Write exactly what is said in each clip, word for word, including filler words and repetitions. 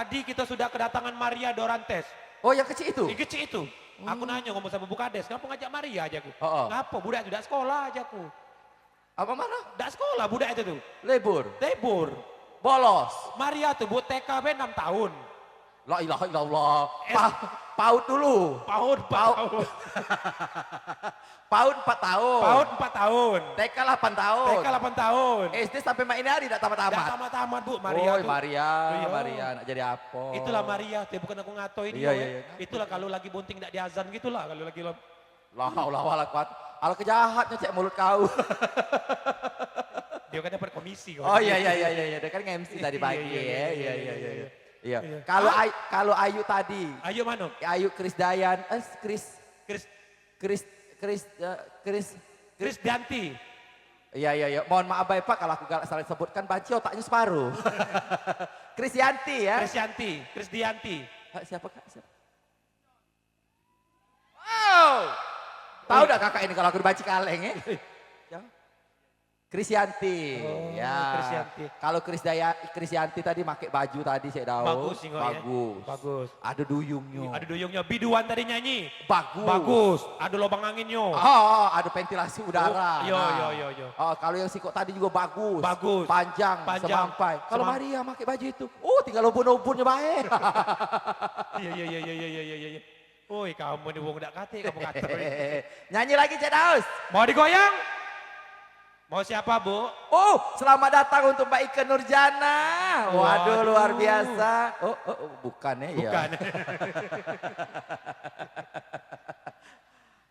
Tadi kita sudah kedatangan Maria Dorantes. Oh, yang kecil itu? Yang kecil itu. Aku nanyo ngomong sama Bu Kades, "Ngapo ngajak Maria?" aja aku. Heeh. "Ngapo? Budak itu dak sekolah," aja aku. Apa mana? Dak sekolah budak itu tu. Libur. Libur. Bolos. Maria tu buat T K be enam tahun. La ilaha illallah. Pa-, paut dulu. Paut empat tahun. Paut empat tahun. Paut empat tahun. T K lapan tahun. T K lapan tahun. S D sampai mak ini hari dak tamat-tamat. Dak tamat-tamat, Bu, Maria. Oi, tu. Maria, iya. Maria, nak jadi apa? Itulah Maria tu, bukan aku ngatoi dia. Iya, iya. Itulah kalau lagi bunting dak diazan gitulah, kalau lagi La haula wala quwata. Alangkah jahatnyo cek mulut kau. Dia kan dapat komisi. Oh, iya, iya, iya, iya, iya. Dia kan nge-M C tadi pagi, iya, iya, iya. Iya. Kalau Ayu, kalau Ayu tadi. Ayu mano? Ayu Krisdayan, eh, Kris, Kris, Kris, Kris, eh, Kris, Krisdayanti. Iya, iya, iya. Mohon maaf bae, Pak, kalau aku galak salah sebutkan, banci otaknya separuh. Krisyanti, ya? Krisyanti, Krisdianti. Kak, siapa, Kak? Siapa? Wow. Tahu dak kakak ini kalau aku dibanci kaleng, eh? Siapa? Krisyanti. Oh, ya. Krisyanti. Kalau Krisdaya-, Krisyanti tadi make baju tadi, Cek Daus. Bagus, Ingo, ya. Bagus. Bagus. Ada duyungnya. Ada duyungnya. Biduan tadi nyanyi. Bagus. Bagus. Ada lubang anginnya. Oh, ada ventilasi udara. Oh, iya, iya, iya, iya. Oh, kalau yang sikok tadi juga bagus. Bagus. Panjang, semampai. Kalau Maria make baju itu, oh, tinggal ubun-ubunnya bae. Iya, iya, iya. Oi, kamu ni wong dak katik, kamu ngatur. Nyanyi lagi, Cek Daus. Mau digoyang? Mau siapa, Bu? Oh, selamat datang untuk Mbak Ike Nurjana. Waduh, luar biasa. Oh, oh, oh, bukan, ya? Bukan.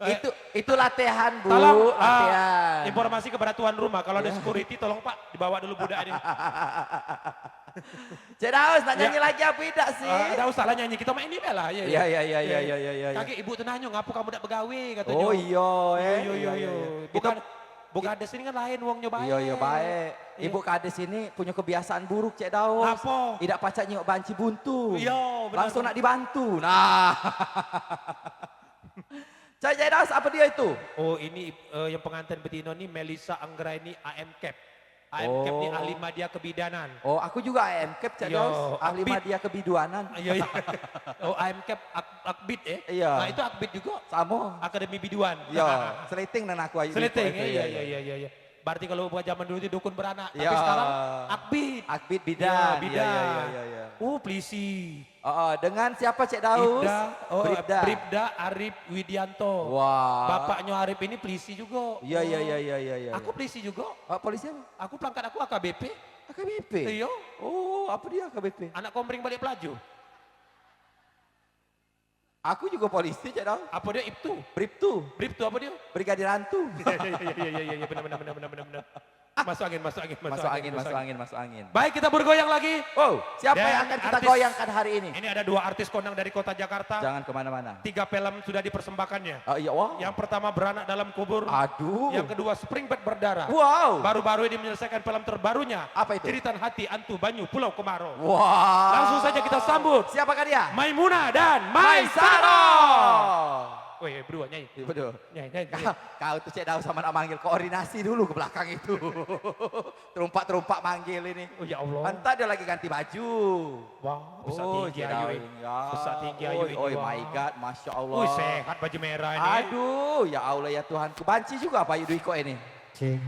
Itu, itu latihan, Bu. Tolong, ah, latihan. Informasi kepada tuan rumah, kalau ada security, tolong, Pak, dibawa dulu budak ini. Cek Daus, nak nyanyi lagi apa idak sih? Ah, dak usah lah nyanyi, kita main ini bae lah. Iya, iya, iya. Kagek ibu tu nanyo, "Ngapo kamu dak begawe?" katonyo. Oh, iya, eh. Iya, iya, iya. Bukan, Bu Kades ini kan lain wongnyo bae. Iya, iya, bae. Ibu Kades ini punya kebiasaan buruk, Cek Daus. Ngapo? Idak pacak nyingok banci buntu. Iya, benar. Langsung nak dibantu. Nah. Cak Cek Daus, apa dia itu? Oh, ini, eh, yang pengantin betino ni Melissa Anggraini A M Cap. A M Cap ni ahli media kebidanan. Oh, aku juga A M Cap, Cak Daus. Ahli media kebiduanan. Iya, iya. Oh, A M Cap ak-, Akbid, eh? Iya. Nah, itu Akbid juga. Sama. Akademi Biduan. Iya, seleting dan aku ayu. Seleting, iya, iya, iya, iya. Berarti kalau buat zaman dulu itu dukun beranak, tapi sekarang Akbid. Akbid bidan. Iya, bidan. Iya, iya, iya, iya. Oh, pelisi. Oh, oh, dengan siapa, Cek Daus? Ibda, oh, Bribda. Bribda Arif Widianto. Wah. Bapaknya Arif ini pelisi juga. Iya, iya, iya, iya, iya, iya. Aku pelisi juga. Oh, polisi apa? Aku pelangkat aku A K B P. A K B P? Iya. Oh, apa dia A K B P? Anak Komering balik pelaju. Aku juga polisi, Cek Daus. Apa dia, Ibtu? Bribtu. Bribtu apa dia? Brigadir Antu. Iya, iya, iya, iya, iya, benar, benar, benar, benar, benar, benar. Masuk angin, masuk angin, masuk angin, masuk angin, masuk angin. Baik, kita bergoyang lagi. Wow, siapa yang akan kita goyangkan hari ini? Ini ada dua artis kondang dari kota Jakarta. Jangan kemana-mana. Tiga film sudah dipersembahkannya. Oh, iya, wah. Yang pertama Beranak Dalam Kubur. Aduh. Yang kedua Spring Bed Berdarah. Wow. Baru-baru ini menyelesaikan film terbarunya. Apa itu? Jeritan Hati Antu Banyu Pulau Kemaro. Wah. Langsung saja kita sambut. Siapakah dia? Maimuna dan Maisaro. Maisaro. Weh, berdua nyanyi. Iya, betul. Nyanyi, nyanyi, nyanyi. Kau, kau tuh, Cek Daus, sama nak manggil koordinasi dulu ke belakang itu. Terumpak-terumpak manggil ini. Oh, ya Allah. Entah dia lagi ganti baju. Wah, besar tinggi Cek Daus ayu ini. Ya. Besar tinggi ayu ini. Oi, oi, my God, Masya Allah. Wih, sehat baju merah ini. Aduh, ya Allah, ya Tuhanku. Banci juga apa ayu duiko ini? Cing.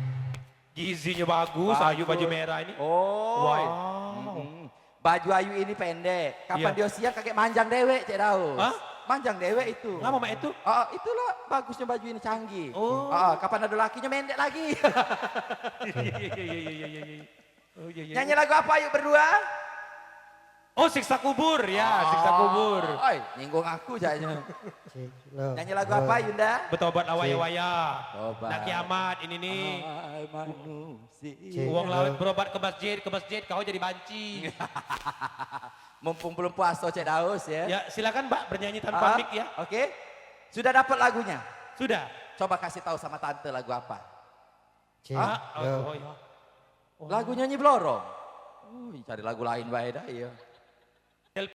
Gizinya bagus, ayu baju merah ini. Oi. Wow. Mm-mm. Baju ayu ini pendek. Kapan dia siang kagek manjang dewek, Cek Daus. Hah? Manjang dewek itu. Ngapa mak itu? Oh, itulah bagusnya baju ini, canggih. Oh. Oh, kapan ada lakinya mendek lagi. Iya, iya, iya, iya, iya, iya. Oh, iya, iya. Nyanyi lagu apa, yuk, berdua? Oh, Siksa Kubur. Ya, Siksa Kubur. Oi, nyinggung aku jadinya. Nyanyi lagu apa, Yunda? Bertobat lah waya-waya. Tobat. Nak kiamat ini nih. Hai, manusia. Wong lawet berobat ke masjid, ke masjid, kau jadi banci. Mumpung belum puasa, Cek Daus, ya. Ya, silakan, Mbak, bernyanyi tanpa mic, ya. Oke. Sudah dapat lagunya? Sudah. Coba kasih tahu sama tante lagu apa. Cek, ah, oh, oh, iya. Lagu nyanyi belorong. Ui, cari lagu lain bae dah, iya.